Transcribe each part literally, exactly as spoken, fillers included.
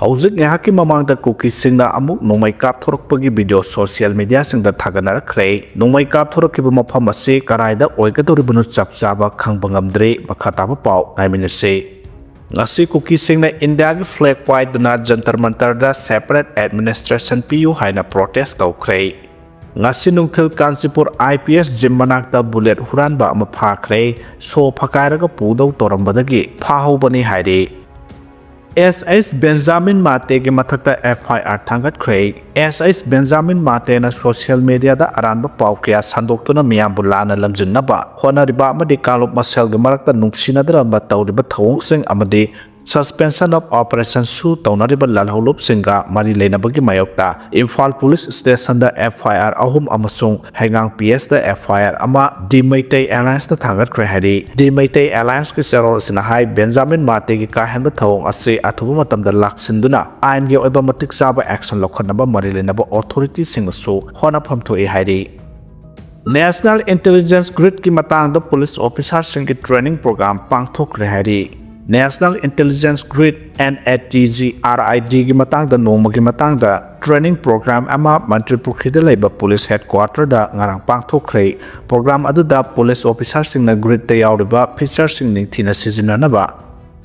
ꯍꯧꯖꯤꯛ ꯉꯥꯏꯍꯥꯛꯀꯤ ꯃꯃꯥꯡꯗ ꯀꯨꯀꯤꯁꯤꯡꯅ ꯑꯃꯨꯛ ꯅꯣꯡꯃꯩ ꯀꯥꯞꯊꯣꯔꯛꯄꯒꯤ ꯚꯤꯗꯤꯑꯣ ꯁꯣꯁꯤꯌꯦꯜ ꯃꯤꯗꯤꯌꯥꯁꯤꯡꯗ ꯊꯥꯒꯠꯅꯔꯛꯈ꯭ꯔꯦ꯫ ꯅꯣꯡꯃꯩ ꯀꯥꯞꯊꯣꯔꯛꯈꯤꯕ ꯃꯐꯝ ꯑꯁꯤ ꯀꯗꯥꯏꯗ ꯑꯣꯏꯒꯗꯧꯔꯤꯕꯅꯣ ꯆꯞ ꯆꯥꯕ ꯈꯪꯕ ꯉꯝꯗ꯭ꯔꯤ꯫ ꯃꯈꯥ ꯇꯥꯕ ꯄꯥꯎ ꯉꯥꯏꯃꯤꯟꯅꯁꯤ꯫ ꯉꯁꯤ ꯀꯨꯀꯤꯁꯤꯡꯅ ꯏꯟꯗꯤꯌꯥꯒꯤ ꯐ꯭ꯂꯦꯒ ꯄꯥꯏꯗꯨꯅ ꯖꯟꯇꯔ ꯃꯟꯇꯔꯗ separate administration ꯄꯤꯌꯨ ꯍꯥꯏꯅ ꯄ꯭ꯔꯣꯇꯦꯁ ꯇꯧꯈ꯭ꯔꯦ꯫ ꯉꯁꯤ ꯅꯨꯡꯊꯤꯜ ꯀꯥꯟꯆꯤꯄꯨꯔ IPS gym ꯃꯅꯥꯛꯇ ꯕꯨꯂꯦꯠ ꯍꯨꯔꯥꯟꯕ ꯑꯃ ꯐꯥꯈ꯭ꯔꯦ꯫ ꯁꯣ ꯐꯀꯥꯏꯔꯒ ꯄꯨꯗꯧ ꯇꯧꯔꯝꯕꯗꯒꯤ ꯐꯥꯍꯧꯕꯅꯤ ꯍꯥꯏꯔꯤ꯫ ꯑꯦꯁ ꯑꯩꯁ ꯕꯦꯟꯖꯥꯃꯤꯟ ꯃꯥꯇꯦꯒꯤ ꯃꯊꯛꯇ FIR ꯊꯥꯡꯒꯠꯈ꯭ꯔꯦ꯫ ꯑꯦꯁ ꯑꯩꯁ ꯕꯦꯟꯖꯥꯃꯤꯟ ꯃꯥꯇꯦꯅ ꯁꯣꯁꯤꯌꯦꯜ ꯃꯤꯗꯤꯌꯥꯗ ꯑꯔꯥꯟꯕ ꯄꯥꯎ ꯀꯌꯥ ꯁꯟꯗꯣꯛꯇꯨꯅ ꯃꯤꯌꯥꯝꯕꯨ ꯂꯥꯟꯅ ꯂꯝꯖꯤꯟꯅꯕ ꯍꯣꯠꯅꯔꯤꯕ ꯑꯃꯗꯤ ꯀꯥꯡꯂꯨꯞ ꯃꯁꯦꯜꯒꯤ ꯃꯔꯛꯇ ꯅꯨꯡꯁꯤꯅꯗꯅꯕ ꯇꯧꯔꯤꯕ ꯊꯧꯑꯣꯡꯁꯤꯡ ꯑꯃꯗꯤ suspension of operation ꯁꯨ ꯇꯧꯅꯔꯤꯕ ꯂꯥꯜꯍꯧꯂꯨꯞꯁꯤꯡꯒ ꯃꯔꯤ ꯂꯩꯅꯕꯒꯤ ꯃꯥꯌꯣꯛꯇ ꯏꯝꯐꯥꯜ ꯄꯨꯂꯤꯁ ꯁ꯭ꯇꯦꯁꯟꯗ FIR ꯑꯍꯨꯝ ꯑꯃꯁꯨꯡ ꯍꯩꯉꯥꯡ PSꯇ FIR ꯑꯃ ꯗꯤ ꯃꯩꯇꯩ ꯑꯦꯂꯥꯌꯟꯁꯅ ꯊꯥꯡꯒꯠꯈ꯭ꯔꯦ ꯍꯥꯏꯔꯤ꯫ ꯗꯤ ꯃꯩꯇꯩ ꯑꯦꯂꯥꯌꯟꯁꯀꯤ ꯆꯦꯔꯣꯜ ꯑꯁꯤꯅ ꯍꯥꯏ, ꯕꯦꯟꯖꯥꯃꯤꯟ ꯃꯥꯇꯦꯒꯤ ꯀꯥꯍꯦꯟꯕ ꯊꯧꯑꯣꯡ ꯑꯁꯤ ꯑꯊꯨꯕ ꯃꯇꯝꯗ ꯂꯥꯛꯁꯤꯟꯗꯨꯅ ꯑꯥꯏꯟꯒꯤ ꯑꯣꯏꯕ ꯃꯇꯤꯛ ꯆꯥꯕ action ꯂꯧꯈꯠꯅꯕ ꯃꯔꯤ ꯂꯩꯅꯕ authority ꯁꯤꯡꯅꯁꯨ ꯍꯣꯠꯅꯐꯝ ꯊꯣꯛꯏ ꯍꯥꯏꯔꯤ꯫ National Intelligence Grid ꯀꯤ ꯃꯇꯥꯡꯗ ꯄꯨꯂꯤꯁ ꯑꯣꯐꯤꯁꯥꯔꯁꯤꯡꯒꯤ training program ꯄꯥꯡꯊꯣꯛꯈ꯭ꯔꯦ ꯍꯥꯏꯔꯤ꯫ National Intelligence Grid, NATGRID ꯒꯤ ꯃꯇꯥꯡꯗ ꯅꯣꯡꯃꯒꯤ ꯃꯇꯥꯡꯗ training program ꯑꯃ ꯃꯟꯇ꯭ꯔꯤ ꯄꯨꯈ꯭ꯔꯤꯗ ꯂꯩꯕ ꯄꯨꯂꯤꯁ headquarter ꯗ ꯉꯔꯥꯡ ꯄꯥꯡꯊꯣꯛꯈ꯭ꯔꯦ꯫ Program ꯑꯗꯨꯗ ꯄꯨꯂꯤꯁ ꯑꯣꯐꯤꯁꯥꯔꯁꯤꯡꯅ grid ꯇ ꯌꯥꯎꯔꯤꯕ feature ꯁꯤꯡ ꯅꯤꯡꯊꯤꯅ ꯁꯤꯖꯤꯟꯅꯅꯕ,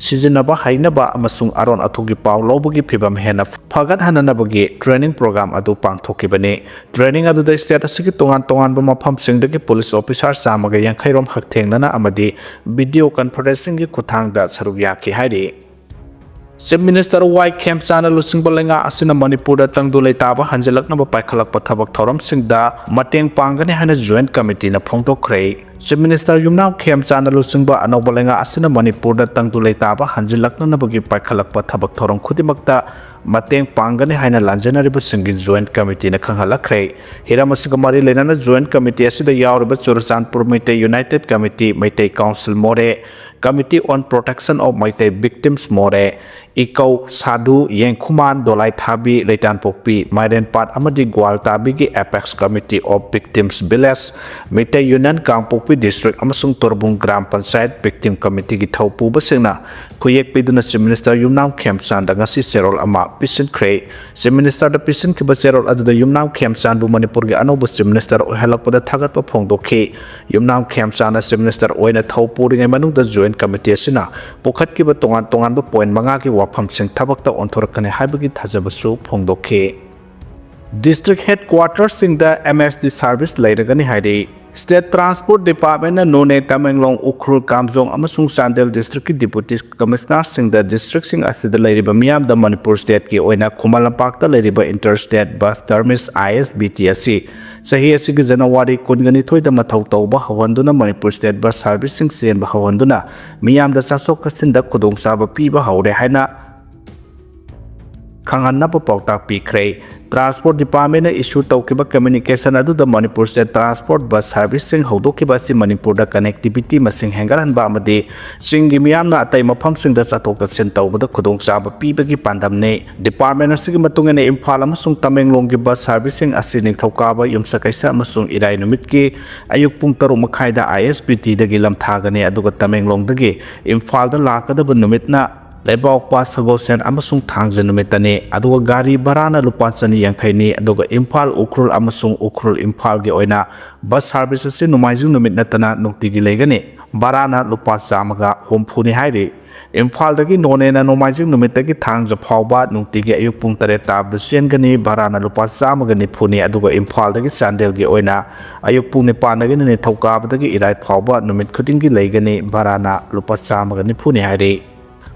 ꯁꯤꯖꯤꯟꯅꯕ ꯍꯩꯅꯕ ꯑꯃꯁꯨꯡ ꯑꯔꯣꯟ ꯑꯊꯨꯞꯀꯤ ꯄꯥꯎ ꯂꯧꯕꯒꯤ ꯐꯤꯚꯝ ꯍꯦꯟꯅ ꯐꯒꯠꯍꯟꯅꯅꯕꯒꯤ training program ꯑꯗꯨ ꯄꯥꯡꯊꯣꯛꯈꯤꯕꯅꯤ꯫ Training ꯑꯗꯨꯗ state ꯑꯁꯤꯒꯤ ꯇꯣꯉꯥꯟ ꯇꯣꯉꯥꯟꯕ ꯃꯐꯝꯁꯤꯡꯗꯒꯤ ꯄꯨꯂꯤꯁ ꯑꯣꯐꯤꯁꯥꯔ ꯆꯥꯝꯃꯒ ꯌꯥꯡꯈꯩ ꯔꯣꯝ ꯍꯛꯊꯦꯡꯅꯅ ꯑꯃꯗꯤ video conferencing ꯒꯤ ꯈꯨꯠꯊꯥꯡꯗ ꯁꯔꯨꯛ ꯌꯥꯈꯤ ꯍꯥꯏꯔꯤ꯫ Chief Minister ꯋꯥꯏ ꯈꯦꯝꯆꯥꯟꯅ ꯂꯨꯆꯤꯡꯕ ꯂꯩꯉꯥꯛ ꯑꯁꯤꯅ ꯃꯅꯤꯄꯨꯔꯗ ꯇꯪꯗꯨ ꯂꯩꯇꯥꯕ ꯍꯟꯖꯤꯜꯂꯛꯅꯕ ꯄꯥꯏꯈꯠꯂꯛꯄ ꯊꯕꯛ ꯊꯧꯔꯝꯁꯤꯡꯗ ꯃꯇꯦꯡ ꯄꯥꯡꯒꯅꯤ ꯍꯥꯏꯅ Joint Committee ꯅ ꯐꯣꯡꯗꯣꯛꯈ꯭ꯔꯦ꯫ Chief Minister ꯌꯨꯝꯅꯥꯝ ꯈꯦꯝꯆꯥꯟꯅ ꯂꯨꯆꯤꯡꯕ ꯑꯅꯧꯕ ꯂꯩꯉꯥꯛ ꯑꯁꯤꯅ ꯃꯅꯤꯄꯨꯔꯗ ꯇꯪꯗꯨ ꯂꯩꯇꯥꯕ ꯍꯟꯖꯤꯜꯂꯛꯅꯅꯕꯒꯤ ꯄꯥꯏꯈꯠꯂꯛꯄ ꯊꯕꯛ ꯊꯧꯔꯝ ꯈꯨꯗꯤꯡꯃꯛꯇ ꯃꯇꯦꯡ ꯄꯥꯡꯒꯅꯤ ꯍꯥꯏꯅ ꯂꯥꯟꯖꯦꯟꯅꯔꯤꯕꯁꯤꯡꯒꯤ Joint Committee ꯅ ꯈꯪꯍꯜꯂꯛꯈ꯭ꯔꯦ꯫ ꯍꯤꯔꯝ ꯑꯁꯤꯒ ꯃꯔꯤ ꯂꯩꯅꯅ Joint Committee ꯑꯁꯤꯗ ꯌꯥꯎꯔꯤꯕ Churachandpur Meitei United Committee, Meitei Council ꯃꯣꯔꯦ, Committee on Protection of Meitei Victims, ꯃꯣꯔꯦ, ꯏꯀꯧ, ꯁꯥꯗꯨ, ꯌꯦꯡꯈꯨꯃꯥꯟ, ꯗꯣꯂꯥꯏꯊꯥꯕꯤ, ꯂꯩꯇꯥꯟꯄꯣꯛꯄꯤ, ꯃꯥꯏꯔꯦꯟꯄꯥꯠ ꯑꯃꯗꯤ ꯒ꯭ꯋꯥꯜꯇꯥꯕꯤꯒꯤ Apex Committee of Victims Village, Meitei Union Kangpokpi District ꯑꯃꯁꯨꯡ ꯇꯣꯔꯕꯨꯡ ꯒ꯭ꯔꯥꯝ ꯄꯟꯆꯥꯌꯠ Victim Committeeꯒꯤ ꯊꯧꯄꯨꯕꯁꯤꯡꯅ ꯈꯨꯌꯦꯛ ꯄꯤꯗꯨꯅ Chief Minister ꯌꯨꯝꯅꯥꯝ ꯈꯦꯝꯆꯥꯟꯗ ꯉꯁꯤ ꯆꯦꯔꯣꯜ ꯑꯃ ꯄꯤꯁꯤꯟꯈ꯭ꯔꯦ꯫ Chief Ministerꯗ ꯄꯤꯁꯤꯟꯈꯤꯕ ꯆꯦꯔꯣꯜ ꯑꯗꯨꯗ ꯌꯨꯝꯅꯥꯝ ꯈꯦꯝꯆꯥꯟꯕꯨ ꯃꯅꯤꯄꯨꯔꯒꯤ ꯑꯅꯧꯕ Chief Minister ꯑꯣꯏꯍꯜꯂꯛꯄꯗ ꯊꯥꯒꯠꯄ ꯐꯣꯡꯗꯣꯛꯈꯤ꯫ ꯌꯨꯝꯅꯥꯝ ꯈꯦꯝꯆꯥꯟꯅ Chief Minister ꯑꯣꯏꯅ ꯊꯧ ꯄꯨꯔꯤꯉꯩ ꯃꯅꯨꯡꯗ Joint Committee ꯑꯁꯤꯅ ꯄꯨꯈꯠꯈꯤꯕ ꯇꯣꯉꯥꯟ ꯇꯣꯉꯥꯟꯕ point ꯃꯉꯥꯒꯤ ꯋꯥꯐꯝꯁꯤꯡ ꯊꯕꯛꯇ ꯑꯣꯟꯊꯣꯔꯛꯀꯅꯤ ꯍꯥꯏꯕꯒꯤ ꯊꯥꯖꯕꯁꯨ ꯐꯣꯡꯗꯣꯛꯈꯤ꯫ District Headquarterꯁꯤꯡꯗ M S D service ꯂꯩꯔꯒꯅꯤ ꯍꯥꯏꯔꯤ꯫ State Transport Departmentꯅ ꯅꯣꯅꯦ, ꯇꯃꯦꯡꯂꯣꯡ, ꯎꯈ꯭ꯔꯨꯜ, ꯀꯥꯝꯖꯣꯡ ꯑꯃꯁꯨꯡ ꯆꯥꯟꯗꯦꯜ Districtꯀꯤ Deputy Commissionerꯁꯤꯡꯗ Districtꯁꯤꯡ ꯑꯁꯤꯗ ꯂꯩꯔꯤꯕ ꯃꯤꯌꯥꯝꯗ ꯃꯅꯤꯄꯨꯔ Stateꯀꯤ ꯑꯣꯏꯅ ꯈꯨꯃꯟ ꯂꯝꯄꯥꯛꯇ ꯂꯩꯔꯤꯕ Interstate Bus Terminus, I S B T, ꯑꯁꯤ ꯆꯍꯤ ꯑꯁꯤꯒꯤ ꯖꯅꯋꯥꯔꯤ ꯀꯨꯟꯒ ꯅꯤꯊꯣꯏꯗ ꯃꯊꯧ ꯇꯧꯕ ꯍꯧꯍꯟꯗꯨꯅ ꯃꯅꯤꯄꯨꯔ State Bus Serviceꯁꯤꯡ ꯆꯦꯟꯕ ꯍꯧꯍꯟꯗꯨꯅ ꯃꯤꯌꯥꯝꯗ ꯆꯠꯊꯣꯛ ꯆꯠꯁꯤꯟꯗ ꯈꯨꯗꯣꯡꯆꯥꯕ ꯄꯤꯕ ꯍꯧꯔꯦ ꯍꯥꯏꯅ ꯈꯪꯍꯟꯅꯕ ꯄꯥꯎꯇꯥꯛ ꯄꯤꯈ꯭ꯔꯦ꯫ Transport Departmentꯅ issue ꯇꯧꯈꯤꯕ communication ꯑꯗꯨꯗ ꯃꯅꯤꯄꯨꯔ State Transport Bus Serviceꯁꯤꯡ ꯍꯧꯗꯣꯛꯈꯤꯕ ꯑꯁꯤ ꯃꯅꯤꯄꯨꯔꯗ connectivity ꯃꯁꯤꯡ ꯍꯦꯟꯒꯠꯍꯟꯕ ꯑꯃꯗꯤ ꯆꯤꯡꯒꯤ ꯃꯤꯌꯥꯝꯅ ꯑꯇꯩ ꯃꯐꯝꯁꯤꯡꯗ ꯆꯠꯊꯣꯛ ꯆꯠꯁꯤꯟ ꯇꯧꯕꯗ ꯈꯨꯗꯣꯡꯆꯥꯕ ꯄꯤꯕꯒꯤ ꯄꯥꯟꯗꯝꯅꯤ꯫ Department ꯑꯁꯤꯒꯤ ꯃꯇꯨꯡ ꯏꯟꯅ ꯏꯝꯐꯥꯜ ꯑꯃꯁꯨꯡ ꯇꯃꯦꯡꯂꯣꯡꯒꯤ bus serviceꯁꯤꯡ ꯑꯁꯤ ꯅꯤꯡꯊꯧꯀꯥꯕ, ꯌꯨꯝꯁꯀꯩꯁ ꯑꯃꯁꯨꯡ ꯏꯔꯥꯏ ꯅꯨꯃꯤꯠꯀꯤ ꯑꯌꯨꯛ ꯄꯨꯡ ꯇꯔꯨꯛ ꯃꯈꯥꯏꯗ I S B Tꯗꯒꯤ ꯂꯝꯊꯥꯒꯅꯤ, ꯑꯗꯨꯒ ꯇꯃꯦꯡꯂꯣꯡꯗꯒꯤ ꯏꯝꯐꯥꯜꯗ ꯂꯥꯛꯀꯗꯕ ꯅꯨꯃꯤꯠꯅ ꯂꯩꯕꯥꯛꯄꯣꯛꯄ, ꯁꯒꯣꯜꯁꯦꯟ ꯑꯃꯁꯨꯡ ꯊꯥꯡꯖ ꯅꯨꯃꯤꯠꯇꯅꯤ꯫ ꯑꯗꯨꯒ ꯒꯥꯔꯤ ꯚꯔꯥꯅ ꯂꯨꯄꯥ ꯆꯅꯤ ꯌꯥꯡꯈꯩꯅꯤ꯫ ꯑꯗꯨꯒ ꯏꯝꯐꯥꯜ ꯎꯈ꯭ꯔꯨꯜ ꯑꯃꯁꯨꯡ ꯎꯈ꯭ꯔꯨꯜ ꯏꯝꯐꯥꯜꯒꯤ ꯑꯣꯏꯅ bus service ꯑꯁꯤ ꯅꯣꯡꯃꯥꯏꯖꯤꯡ ꯅꯨꯃꯤꯠ ꯅꯠꯇꯅ ꯅꯨꯡꯇꯤꯒꯤ ꯂꯩꯒꯅꯤ꯫ ꯚꯔꯥꯅ ꯂꯨꯄꯥ ꯆꯥꯝꯃꯒ ꯍꯨꯝꯐꯨꯅꯤ ꯍꯥꯏꯔꯤ꯫ ꯏꯝꯐꯥꯜꯗꯒꯤ ꯅꯣꯅꯦꯅ ꯅꯣꯡꯃꯥꯏꯖꯤꯡ ꯅꯨꯃꯤꯠꯇꯒꯤ ꯊꯥꯡꯖ ꯐꯥꯎꯕ ꯅꯨꯡꯇꯤꯒꯤ ꯑꯌꯨꯛ ꯄꯨꯡ ꯇꯔꯦꯠ ꯇꯥꯕꯗ ꯆꯦꯟꯒꯅꯤ꯫ ꯚꯔꯥꯅ ꯂꯨꯄꯥ ꯆꯥꯝꯃꯒ ꯅꯤꯐꯨꯅꯤ꯫ ꯑꯗꯨꯒ ꯏꯝꯐꯥꯜꯗꯒꯤ ꯆꯥꯟꯗꯦꯜꯒꯤ ꯑꯣꯏꯅ ꯑꯌꯨꯛ ꯄꯨꯡ ꯅꯤꯄꯥꯟꯗꯒꯤꯅ ꯅꯤꯡꯊꯧꯀꯥꯕꯗꯒꯤ ꯏꯔꯥꯏ ꯐꯥꯎꯕ ꯅꯨꯃꯤꯠ ꯈꯨꯗꯤꯡꯒꯤ ꯂꯩꯒꯅꯤ꯫ ꯚꯔꯥꯅ ꯂꯨꯄꯥ ꯆꯥꯝꯃꯒ ꯅꯤꯐꯨꯅꯤ ꯍꯥꯏꯔꯤ꯫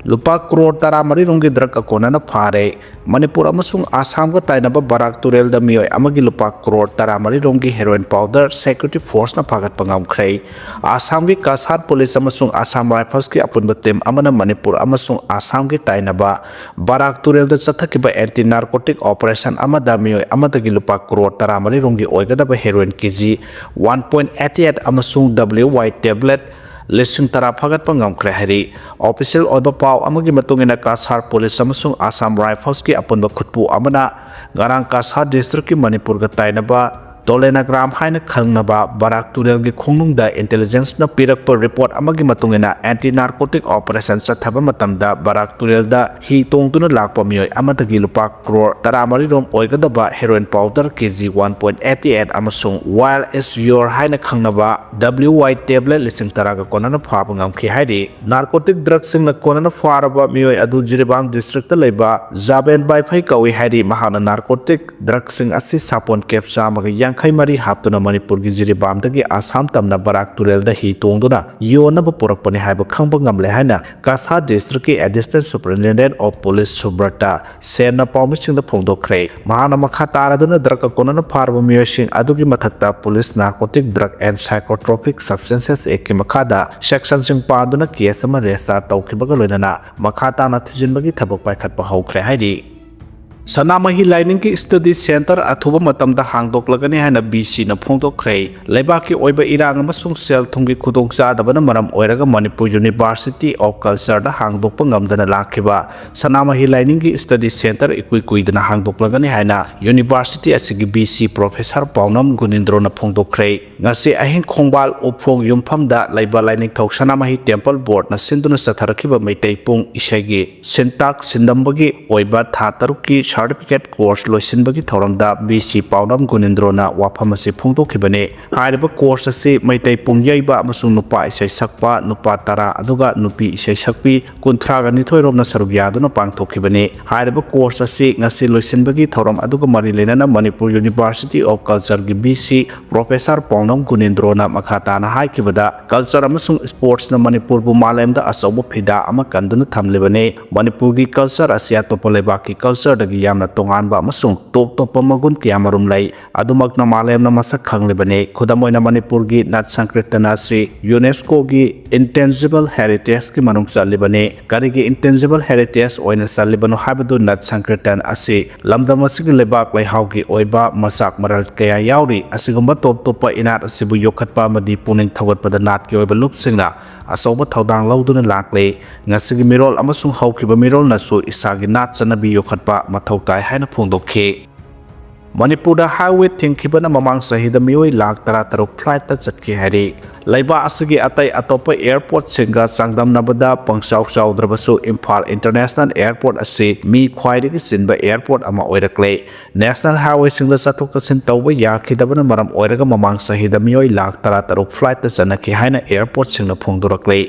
ꯂꯨꯄꯥ ꯀ꯭ꯔꯣꯔ ꯇꯔꯥꯃꯔꯤ ꯔꯣꯝꯒꯤ drug ꯑꯀꯣꯟꯅꯅ ꯐꯥꯔꯦ꯫ ꯃꯅꯤꯄꯨꯔ ꯑꯃꯁꯨꯡ ꯑꯁꯥꯝꯒ ꯇꯥꯏꯅꯕ ꯕꯔꯥꯛ ꯇꯨꯔꯦꯜꯗ ꯃꯤꯑꯣꯏ ꯑꯃꯒꯤ ꯂꯨꯄꯥ ꯀ꯭ꯔꯣꯔ ꯇꯔꯥꯃꯔꯤ ꯔꯣꯝꯒꯤ heroin powder security forceꯅ ꯐꯥꯒꯠꯄ ꯉꯝꯈ꯭ꯔꯦ꯫ ꯑꯁꯥꯝꯒꯤ ꯀꯁꯥꯔ police ꯑꯃꯁꯨꯡ Assam Riflesꯀꯤ ꯑꯄꯨꯟꯕ team ꯑꯃꯅ ꯃꯅꯤꯄꯨꯔ ꯑꯃꯁꯨꯡ ꯑꯁꯥꯝꯒꯤ ꯇꯥꯏꯅꯕ ꯕꯔꯥꯛ ꯇꯨꯔꯦꯜꯗ ꯆꯠꯊꯈꯤꯕ anti narcotic operation ꯑꯃꯗ ꯃꯤꯑꯣꯏ ꯑꯃꯗꯒꯤ ꯂꯨꯄꯥ ꯀ꯭ꯔꯣꯔ ꯇꯔꯥꯃꯔꯤ ꯔꯣꯝꯒꯤ ꯑꯣꯏꯒꯗꯕ heroin K G one point eight eight ꯑꯃꯁꯨꯡ W Y tablet ꯂꯤꯁꯤꯡ ꯇꯔꯥ ꯐꯥꯒꯠꯄ ꯉꯝꯈ꯭ꯔꯦ ꯍꯥꯏꯔꯤ꯫ ꯑꯣꯐꯤꯁꯤꯌꯦꯜ ꯑꯣꯏꯕ ꯄꯥꯎ ꯑꯃꯒꯤ ꯃꯇꯨꯡ ꯏꯟꯅ, ꯀꯁꯥꯔ ꯄꯨꯂꯤꯁ ꯑꯃꯁꯨꯡ ꯑꯁꯥꯝ ꯔꯥꯏꯐꯜꯁꯀꯤ ꯑꯄꯨꯟꯕ ꯈꯨꯠꯄꯨ ꯑꯃꯅ ꯉꯔꯥꯡ ꯀꯁꯥꯔ ꯗꯤꯁꯇ꯭ꯔꯤꯛꯀꯤ ꯃꯅꯤꯄꯨꯔꯒ ꯇꯥꯏꯅꯕ ꯇꯣꯂꯦꯅꯥꯒ꯭ꯔꯥꯝ ꯍꯥꯏꯅ ꯈꯪꯅꯕ ꯕꯔꯥꯛ ꯇꯨꯔꯦꯜꯒꯤ ꯈꯣꯡꯅꯨꯡꯗ ꯏꯟꯇꯦꯂꯤꯖꯦꯟꯁꯅ ꯄꯤꯔꯛꯄ ꯔꯤꯄꯣꯔꯠ ꯑꯃꯒꯤ ꯃꯇꯨꯡ ꯏꯟꯅ, ꯑꯦꯟꯇꯤ ꯅꯥꯔꯀꯣꯇꯤꯛ ꯑꯣꯄꯔꯦꯁꯟ ꯆꯠꯊꯕ ꯃꯇꯝꯗ ꯕꯔꯥꯛ ꯇꯨꯔꯦꯜꯗ ꯍꯤ ꯇꯣꯡꯗꯨꯅ ꯂꯥꯛꯄ ꯃꯤꯑꯣꯏ ꯑꯃꯗꯒꯤ ꯂꯨꯄꯥ ꯀ꯭ꯔꯣꯔ ꯇꯔꯥꯃꯔꯤ ꯔꯣꯝ ꯑꯣꯏꯒꯗꯕ heroin powder K G one point eighty eight ꯑꯃꯁꯨꯡ ꯋꯥꯏꯜ ꯏꯁ ꯌꯣꯔ ꯍꯥꯏꯅ ꯈꯪꯅꯕ ꯗꯕ꯭ꯂꯤꯎ ꯋꯥꯏ ꯇꯦꯕ꯭ꯂꯦꯠ ꯂꯤꯁꯤꯡ ꯇꯔꯥꯒ ꯀꯣꯟꯅꯅ ꯐꯥꯕ ꯉꯝꯈꯤ ꯍꯥꯏꯔꯤ꯫ ꯅꯥꯔꯀꯣꯇꯤꯛ ꯗ꯭ꯔꯒꯁꯤꯡꯅ ꯀꯣꯟꯅꯅ ꯐꯥꯔꯕ ꯃꯤꯑꯣꯏ ꯑꯗꯨ ꯖꯤꯔꯤꯕꯥꯝ ꯗꯤꯁꯇ꯭ꯔꯤꯛꯇ ꯂꯩꯕ ꯖꯥꯕꯦꯟ ꯕꯥꯏꯐꯩ ꯀꯧꯏ ꯍꯥꯏꯔꯤ꯫ ꯃꯍꯥꯛꯅ ꯅꯥꯔꯀꯣꯇꯤꯛ ꯗ꯭ꯔꯒꯁꯤꯡ ꯑꯁꯤ ꯁꯥꯄꯣꯟ ꯀꯦꯞ ꯆꯥꯝꯃꯒ ꯌꯥꯡꯈꯩ ꯃꯔꯤ ꯍꯥꯞꯇꯨꯅ ꯃꯅꯤꯄꯨꯔꯒꯤ ꯖꯤꯔꯤꯕꯥꯝꯗꯒꯤ ꯑꯁꯥꯝ ꯇꯝꯅ ꯕꯔꯥꯛ ꯇꯨꯔꯦꯜꯗ ꯍꯤ ꯇꯣꯡꯗꯨꯅ ꯌꯣꯟꯅꯕ ꯄꯨꯔꯛꯄꯅꯤ ꯍꯥꯏꯕ ꯈꯪꯕ ꯉꯝꯂꯦ ꯍꯥꯏꯅ ꯀꯁꯥꯔ ꯗꯤꯁꯇ꯭ꯔꯤꯛꯀꯤ Additional Superintendent of Police ꯁꯨꯕ꯭ꯔꯇ ꯁꯦꯟꯅ ꯄꯥꯎꯃꯤꯁꯤꯡꯗ ꯐꯣꯡꯗꯣꯛꯈ꯭ꯔꯦ꯫ ꯃꯍꯥꯛꯅ ꯃꯈꯥ ꯇꯥꯔꯗꯨꯅ ꯗ꯭ꯔꯒ ꯀꯣꯟꯅꯅ ꯐꯥꯔꯕ ꯃꯤꯑꯣꯏꯁꯤꯡ ꯑꯗꯨꯒꯤ ꯃꯊꯛꯇ police Narcotic Drug and Psychotropic Substances Actꯀꯤ ꯃꯈꯥꯗ ꯁꯦꯛꯁꯟꯁꯤꯡ ꯄꯥꯟꯗꯨꯅ ꯀꯦꯁ ꯑꯃ ꯔꯦꯖꯤꯁꯇꯥꯔ ꯇꯧꯈꯤꯕꯒ ꯂꯣꯏꯅꯅ ꯃꯈꯥ ꯇꯥꯅ ꯊꯤꯖꯤꯟꯕꯒꯤ ꯊꯕꯛ ꯄꯥꯏꯈꯠꯄ ꯍꯧꯈ꯭ꯔꯦ ꯍꯥꯏꯔꯤ꯫ ꯁꯅꯥꯃꯍꯤ ꯂꯥꯏꯅꯤꯡꯒꯤ ꯁ꯭ꯇꯗꯤ ꯁꯦꯟꯇꯔ ꯑꯊꯨꯕ ꯃꯇꯝꯗ ꯍꯥꯡꯗꯣꯛꯂꯒꯅꯤ ꯍꯥꯏꯅ ꯕꯤ ꯁꯤꯅ ꯐꯣꯡꯗꯣꯛꯈ꯭ꯔꯦ꯫ ꯂꯩꯕꯥꯛꯀꯤ ꯑꯣꯏꯕ ꯏꯔꯥꯡ ꯑꯃꯁꯨꯡ ꯁꯦꯜ ꯊꯨꯝꯒꯤ ꯈꯨꯗꯣꯡꯆꯥꯗꯕꯅ ꯃꯔꯝ ꯑꯣꯏꯔꯒ ꯃꯅꯤꯄꯨꯔ University of Cultureꯗ ꯍꯥꯡꯗꯣꯛꯄ ꯉꯝꯗꯅ ꯂꯥꯛꯈꯤꯕ ꯁꯅꯥꯃꯍꯤ ꯂꯥꯏꯅꯤꯡꯒꯤ ꯁ꯭ꯇꯗꯤ ꯁꯦꯟꯇꯔ ꯏꯀꯨꯏ ꯀꯨꯏꯗꯅ ꯍꯥꯡꯗꯣꯛꯂꯒꯅꯤ ꯍꯥꯏꯅ ꯌꯨꯅꯤꯚꯔꯁꯤꯇꯤ ꯑꯁꯤꯒꯤ ꯕꯤ ꯁꯤ ꯄ꯭ꯔꯣꯐꯦꯁꯔ ꯄꯥꯎꯅꯝ ꯒꯨꯅꯤꯟꯗ꯭ꯔꯣꯅ ꯐꯣꯡꯗꯣꯛꯈ꯭ꯔꯦ꯫ ꯉꯁꯤ ꯑꯍꯤꯡ ꯈꯣꯡꯕꯥꯜ ꯎꯐꯣꯡ ꯌꯨꯝꯐꯝꯗ ꯂꯩꯕ ꯂꯥꯏꯅꯤꯡꯊꯧ ꯁꯅꯥꯃꯍꯤ ꯇꯦꯝꯄꯜ ꯕꯣꯔꯗꯅ ꯁꯤꯟꯗꯨꯅ ꯆꯠꯊꯔꯛꯈꯤꯕ ꯃꯩꯇꯩ ꯄꯨꯡ ꯏꯁꯩꯒꯤ ꯁꯤꯟꯇꯥꯛ ꯁꯤꯟꯗꯝꯕꯒꯤ ꯑꯣꯏꯕ ꯊꯥ ꯇꯔꯨꯛꯀꯤ ꯁꯥꯔꯇꯤꯐꯤꯀꯦꯠ ꯀꯣꯔꯁ ꯂꯣꯏꯁꯤꯟꯕꯒꯤ ꯊꯧꯔꯝꯗ ꯕꯤ ꯁꯤ ꯄꯥꯎꯅꯝ ꯒꯨꯅꯤꯟꯗ꯭ꯔꯣꯅ ꯋꯥꯐꯝ ꯑꯁꯤ ꯐꯣꯡꯗꯣꯛꯈꯤꯕꯅꯤ꯫ ꯍꯥꯏꯔꯤꯕ ꯀꯣꯔꯁ ꯑꯁꯤ ꯃꯩꯇꯩ ꯄꯨꯡ ꯌꯩꯕ ꯑꯃꯁꯨꯡ ꯅꯨꯄꯥ ꯏꯁꯩ ꯁꯛꯄ ꯅꯨꯄꯥ ꯇꯔꯥ ꯑꯗꯨꯒ ꯅꯨꯄꯤ ꯏꯁꯩ ꯁꯛꯄꯤ ꯀꯨꯟꯊ꯭ꯔꯥꯒ ꯅꯤꯊꯣꯏ ꯔꯣꯝꯅ ꯁꯔꯨꯛ ꯌꯥꯗꯨꯅ ꯄꯥꯡꯊꯣꯛꯈꯤꯕꯅꯤ꯫ ꯍꯥꯏꯔꯤꯕ ꯀꯣꯔꯁ ꯑꯁꯤ ꯉꯁꯤ ꯂꯣꯏꯁꯤꯟꯕꯒꯤ ꯊꯧꯔꯝ ꯑꯗꯨꯒ ꯃꯔꯤ ꯂꯩꯅꯅ ꯃꯅꯤꯄꯨꯔ University of Cultureꯒꯤ ꯕꯤ ꯁꯤ ꯄ꯭ꯔꯣꯐꯦꯁꯔ ꯄꯥꯎꯅꯝ ꯒꯨꯅꯤꯟꯗ꯭ꯔꯣꯅ ꯃꯈꯥ ꯇꯥꯅ ꯍꯥꯏꯈꯤꯕꯗ, ꯀꯜꯆꯔ ꯑꯃꯁꯨꯡ ꯁ꯭ꯄꯣꯔꯠꯁꯅ ꯃꯅꯤꯄꯨꯔꯕꯨ ꯃꯥꯂꯦꯝꯗ ꯑꯆꯧꯕ ꯐꯤꯗꯥ ꯑꯃ ꯀꯟꯗꯨꯅ ꯊꯝꯂꯤꯕꯅꯤ꯫ ꯃꯅꯤꯄꯨꯔꯒꯤ ꯀꯜꯆꯔ ꯑꯁꯤ ꯑꯇꯣꯞꯄ ꯂꯩꯕꯥꯛꯀꯤ ꯀꯜꯆꯔꯗꯒꯤ ꯌꯥꯝꯅ ꯇꯣꯉꯥꯟꯕ ꯑꯃꯁꯨꯡ ꯇꯣꯞ ꯇꯣꯞꯄ ꯃꯒꯨꯟ ꯀꯌꯥꯃꯔꯨꯝ ꯂꯩ꯫ ꯑꯗꯨꯃꯛꯅ ꯃꯥꯂꯦꯝꯅ ꯃꯁꯛ ꯈꯪꯂꯤꯕꯅꯤ꯫ ꯈꯨꯗꯝ ꯑꯣꯏꯅ, ꯃꯅꯤꯄꯨꯔꯒꯤ ꯅꯠ ꯁꯪꯀꯤꯔꯇꯟ ꯑꯁꯤ UNESCOꯒꯤ Intangible Heritageꯀꯤ ꯃꯅꯨꯡ ꯆꯜꯂꯤꯕꯅꯤ꯫ ꯀꯔꯤꯒꯤ Intangible Heritage ꯑꯣꯏꯅ ꯆꯜꯂꯤꯕꯅꯣ ꯍꯥꯏꯕꯗꯨ ꯅꯠ ꯁꯪꯀꯤꯔꯇꯟ ꯑꯁꯤ ꯂꯝꯗꯝ ꯑꯁꯤꯒꯤ ꯂꯩꯕꯥꯛ ꯂꯩꯍꯥꯎꯒꯤ ꯑꯣꯏꯕ ꯃꯆꯥꯛ ꯃꯔꯜ ꯀꯌꯥ ꯌꯥꯎꯔꯤ꯫ ꯑꯁꯤꯒꯨꯝꯕ ꯇꯣꯞ ꯇꯣꯞꯄ ꯏꯅꯥꯠ ꯑꯁꯤꯕꯨ ꯌꯣꯛꯈꯠꯄ ꯑꯃꯗꯤ ꯄꯨꯛꯅꯤꯡ ꯊꯧꯒꯠꯄꯗ ꯅꯥꯠꯀꯤ ꯑꯣꯏꯕ ꯂꯨꯞꯁꯤꯡꯅ ꯑꯆꯧꯕ ꯊꯧꯗꯥꯡ ꯂꯧꯗꯨꯅ ꯂꯥꯛꯂꯤ꯫ ꯉꯁꯤꯒꯤ ꯃꯤꯔꯣꯜ ꯑꯃꯁꯨꯡ ꯍꯧꯈꯤꯕ ꯃꯤꯔꯣꯜꯅꯁꯨ ꯏꯁꯥꯒꯤ ꯅꯥꯠ ꯆꯠꯅꯕꯤ ꯌꯣꯛꯈꯠꯄ ꯃꯊꯧ ꯇꯥꯏ ꯍꯥꯏꯅ ꯐꯣꯡꯗꯣꯛꯈꯤ꯫ ꯃꯅꯤꯄꯨꯔꯗ highway ꯊꯤꯡꯈꯤꯕꯅ ꯃꯃꯥꯡ ꯆꯍꯤꯗ ꯃꯤꯑꯣꯏ ꯂꯥꯈ ꯇꯔꯥ ꯇꯔꯨꯛ flightꯇ ꯆꯠꯈꯤ ꯍꯥꯏꯔꯤ꯫ ꯂꯩꯕꯥꯛ ꯑꯁꯤꯒꯤ ꯑꯇꯩ ꯑꯇꯣꯞꯄ airportꯁꯤꯡꯒ ꯆꯥꯡꯗꯝꯅꯕꯗ ꯄꯪꯆꯥꯎ ꯆꯥꯎꯗ꯭ꯔꯕꯁꯨ, ꯏꯝꯐꯥꯜ International Airport ꯑꯁꯤ ꯃꯤ ꯈ꯭ꯋꯥꯏꯗꯒꯤ ꯆꯤꯟꯕ airport ꯑꯃ ꯑꯣꯏꯔꯛꯂꯦ꯫ National highwayꯁꯤꯡꯗ ꯆꯠꯊꯣꯛ ꯆꯠꯁꯤꯟ ꯇꯧꯕ ꯌꯥꯈꯤꯗꯕꯅ ꯃꯔꯝ ꯑꯣꯏꯔꯒ ꯃꯃꯥꯡ ꯆꯍꯤꯗ ꯃꯤꯑꯣꯏ ꯂꯥꯈ ꯇꯔꯥ ꯇꯔꯨꯛ flightꯇ ꯆꯠꯅꯈꯤ ꯍꯥꯏꯅ airportꯁꯤꯡꯅ ꯐꯣꯡꯗꯣꯔꯛꯂꯦ꯫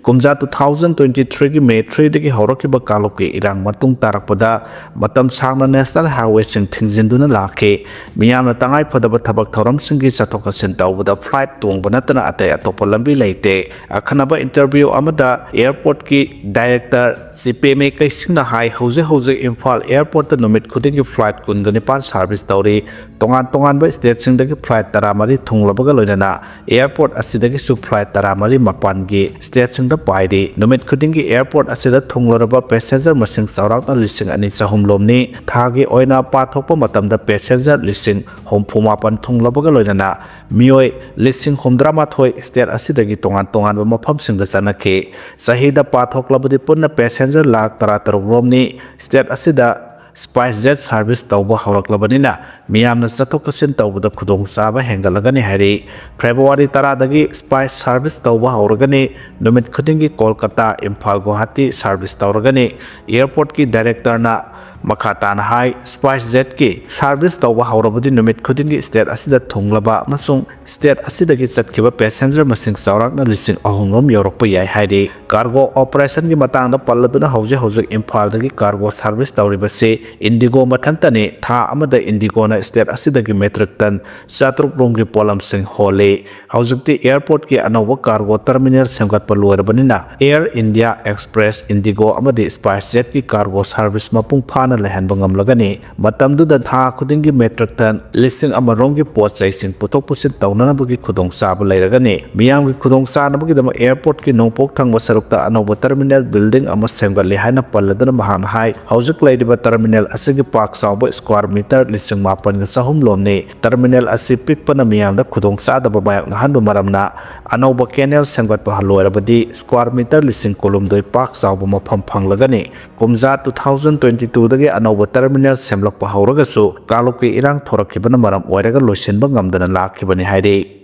ꯀꯨꯝꯖꯥ two thousand twenty threeꯒꯤ May threeꯗꯒꯤ ꯍꯧꯔꯛꯈꯤꯕ ꯀꯥꯡꯂꯨꯞꯀꯤ ꯏꯔꯥꯡ ꯃꯇꯨꯡ ꯇꯥꯔꯛꯄꯗ ꯃꯇꯝ ꯁꯥꯡꯅ national highwayꯁꯤꯡ ꯊꯤꯡꯖꯤꯟꯗꯨꯅ ꯂꯥꯛꯈꯤ꯫ ꯃꯤꯌꯥꯝꯅ ꯇꯉꯥꯏ ꯐꯗꯕ ꯊꯕꯛ ꯊꯧꯔꯝꯁꯤꯡꯒꯤ ꯆꯠꯊꯣꯛ ꯆꯠꯁꯤꯟ ꯇꯧꯕꯗ flight ꯇꯣꯡꯕ ꯅꯠꯇꯅ ꯑꯇꯩ ꯑꯇꯣꯞꯄ ꯂꯝꯕꯤ ꯂꯩꯇꯦ꯫ ꯑꯈꯟꯅꯕ interview ꯑꯃꯗ airportꯀꯤ director ꯆꯤꯄꯦꯃꯦ ꯀꯩꯁꯤꯡꯅ ꯍꯥꯏ, ꯍꯧꯖꯤꯛ ꯍꯧꯖꯤꯛ ꯏꯝꯐꯥꯜ airportꯇ ꯅꯨꯃꯤꯠ ꯈꯨꯗꯤꯡꯒꯤ flight ꯀꯨꯟꯒ ꯅꯤꯄꯥꯟ service ꯇꯧꯔꯤ꯫ ꯇꯣꯉꯥꯟ ꯇꯣꯉꯥꯟꯕ stateꯁꯤꯡꯗꯒꯤ flight ꯇꯔꯥꯃꯔꯤ ꯊꯨꯡꯂꯕꯒ ꯂꯣꯏꯅꯅ airport ꯑꯁꯤꯗꯒꯤꯁꯨ flight ꯇꯔꯥꯃꯔꯤ ꯃꯄꯥꯟꯒꯤ stateꯁꯤꯡꯗ ꯄꯥꯏꯔꯤ꯫ ꯅꯨꯃꯤꯠ ꯈꯨꯗꯤꯡꯒꯤ airport ꯑꯁꯤꯗ ꯊꯨꯡꯂꯔꯕ passenger ꯃꯁꯤꯡ ꯆꯥꯎꯔꯥꯛꯅ ꯂꯤꯁꯤꯡ ꯑꯅꯤ ꯆꯍꯨꯝ ꯂꯣꯝꯅꯤ꯫ ꯊꯥꯒꯤ ꯑꯣꯏꯅ ꯄꯥꯊꯣꯛꯄ ꯃꯇꯝꯗ passenger ꯂꯤꯁꯤꯡ ꯍꯨꯝꯐꯨ ꯃꯥꯄꯟ ꯊꯨꯡꯂꯕꯒ ꯂꯣꯏꯅꯅ ꯃꯤꯑꯣꯏ ꯂꯤꯁꯤꯡ ꯍꯨꯝꯗ꯭ꯔꯥ ꯃꯥꯊꯣꯏ state ꯑꯁꯤꯗꯒꯤ ꯇꯣꯉꯥꯟ ꯇꯣꯉꯥꯟꯕ ꯃꯐꯝꯁꯤꯡꯗ ꯆꯠꯅꯈꯤ꯫ ꯆꯍꯤꯗ ꯄꯥꯊꯣꯛꯂꯕꯗꯤ ꯄꯨꯟꯅ passenger ꯂꯥꯈ ꯇꯔꯥ ꯇꯔꯨꯛ ꯔꯣꯝꯅꯤ꯫ State ꯑꯁꯤꯗ SpiceJet service ꯇꯧꯕ ꯍꯧꯔꯛꯂꯕꯅꯤꯅ ꯃꯤꯌꯥꯝꯅ ꯆꯠꯊꯣꯛ ꯆꯠꯁꯤꯟ ꯇꯧꯕꯗ ꯈꯨꯗꯣꯡꯆꯥꯕ ꯍꯦꯟꯒꯠꯂꯒꯅꯤ ꯍꯥꯏꯔꯤ꯫ February ꯇꯔꯥꯗꯒꯤ Spice service ꯇꯧꯕ ꯍꯧꯔꯒꯅꯤ꯫ ꯅꯨꯃꯤꯠ ꯈꯨꯗꯤꯡꯒꯤ ꯀꯣꯜꯀꯇꯥ, ꯏꯝꯐꯥꯜ, ꯒꯨꯋꯥꯍꯥꯇꯤ service ꯇꯧꯔꯒꯅꯤ꯫ Airportꯀꯤ directorꯅ ꯃꯈꯥ ꯇꯥꯅ ꯍꯥꯏ, SpiceJetꯀꯤ service ꯇꯧꯕ ꯍꯧꯔꯕꯗꯤ ꯅꯨꯃꯤꯠ ꯈꯨꯗꯤꯡꯒꯤ state ꯑꯁꯤꯗ ꯊꯨꯡꯂꯕ ꯑꯃꯁꯨꯡ state ꯑꯁꯤꯗꯒꯤ ꯆꯠꯈꯤꯕ passenger ꯃꯁꯤꯡ ꯆꯥꯎꯔꯥꯛꯅ ꯂꯤꯁꯤꯡ ꯑꯍꯨꯝ ꯔꯣꯝ ꯌꯧꯔꯛꯄ ꯌꯥꯏ ꯍꯥꯏꯔꯤ꯫ Cargo operationꯒꯤ ꯃꯇꯥꯡꯗ ꯄꯜꯂꯗꯨꯅ ꯍꯧꯖꯤꯛ ꯍꯧꯖꯤꯛ ꯏꯝꯐꯥꯜꯗꯒꯤ cargo service ꯇꯧꯔꯤꯕꯁꯤ IndiGo ꯃꯊꯟꯇꯅꯤ꯫ ꯊꯥ ꯑꯃꯗ IndiGoꯅ state ꯑꯁꯤꯗꯒꯤ metric ton ꯆꯥꯇ꯭ꯔꯨꯛ ꯔꯣꯝꯒꯤ ꯄꯣꯠꯂꯝꯁꯤꯡ ꯍꯣꯜꯂꯤ꯫ ꯍꯧꯖꯤꯛꯇꯤ airportꯀꯤ ꯑꯅꯧꯕ cargo terminal ꯁꯦꯝꯒꯠꯄ ꯂꯣꯏꯔꯕꯅꯤꯅ Air India Express, IndiGo ꯑꯃꯗꯤ SpiceJetꯀꯤ cargo service ꯃꯄꯨꯡ ꯐꯥꯅ ꯂꯩꯍꯟꯕ ꯉꯝꯂꯒꯅꯤ꯫ ꯃꯇꯝꯗꯨꯗ ꯊꯥ ꯈꯨꯗꯤꯡꯒꯤ metric ton ꯂꯤꯁꯤꯡ ꯑꯃ ꯔꯣꯝꯒꯤ ꯄꯣꯠ ꯆꯩꯁꯤꯡ ꯄꯨꯊꯣꯛ ꯄꯨꯁꯤꯟ ꯇꯧꯅꯅꯕꯒꯤ ꯈꯨꯗꯣꯡꯆꯥꯕ ꯂꯩꯔꯒꯅꯤ꯫ ꯃꯤꯌꯥꯝꯒꯤ ꯈꯨꯗꯣꯡꯆꯥꯅꯕꯒꯤꯗꯃꯛ airport ꯀꯤ ꯅꯣꯡꯄꯣꯛ ꯊꯪꯕ ꯁꯔꯨꯛꯇ ꯑꯅꯧꯕ terminal building ꯑꯃ ꯁꯦꯝꯒꯠꯂꯤ ꯍꯥꯏꯅ ꯄꯜꯂꯗꯨꯅ ꯃꯍꯥꯛꯅ ꯍꯥꯏ, ꯍꯧꯖꯤꯛ ꯂꯩꯔꯤꯕ terminal ꯑꯁꯤꯒꯤ ꯄꯥꯛ ꯆꯥꯎꯕ square meter ꯂꯤꯁꯤꯡ ꯃꯥꯄꯟꯒ ꯆꯍꯨꯝ ꯂꯣꯝꯅꯤ꯫ Terminal ꯑꯁꯤ ꯄꯤꯛꯄꯅ ꯃꯤꯌꯥꯝꯗ ꯈꯨꯗꯣꯡꯆꯥꯗꯕ ꯃꯥꯌꯣꯛꯅꯍꯟꯕ ꯃꯔꯝꯅ ꯑꯅꯧꯕ canal ꯁꯦꯝꯒꯠꯄ ꯂꯣꯏꯔꯕꯗꯤ square meter ꯂꯤꯁꯤꯡ ꯀꯨꯟꯍꯨꯝꯗꯣꯏ ꯄꯥꯛ ꯆꯥꯎꯕ ꯃꯐꯝ ꯐꯪꯂꯒꯅꯤ꯫ ꯀꯨꯝꯖꯥ two thousand twenty two ꯗꯒꯤ ꯑꯅꯧꯕ terminal ꯁꯦꯝꯂꯛꯄ ꯍꯧꯔꯒꯁꯨ ꯀꯥꯡꯂꯨꯞꯀꯤ ꯏꯔꯥꯡ ꯊꯣꯔꯛꯈꯤꯕꯅ ꯃꯔꯝ ꯑꯣꯏꯔꯒ ꯂꯣꯏꯁꯤꯟꯕ ꯉꯝꯗꯅ ꯂꯥꯛꯈꯤꯕꯅꯤ ꯍꯥꯏꯔꯤ꯫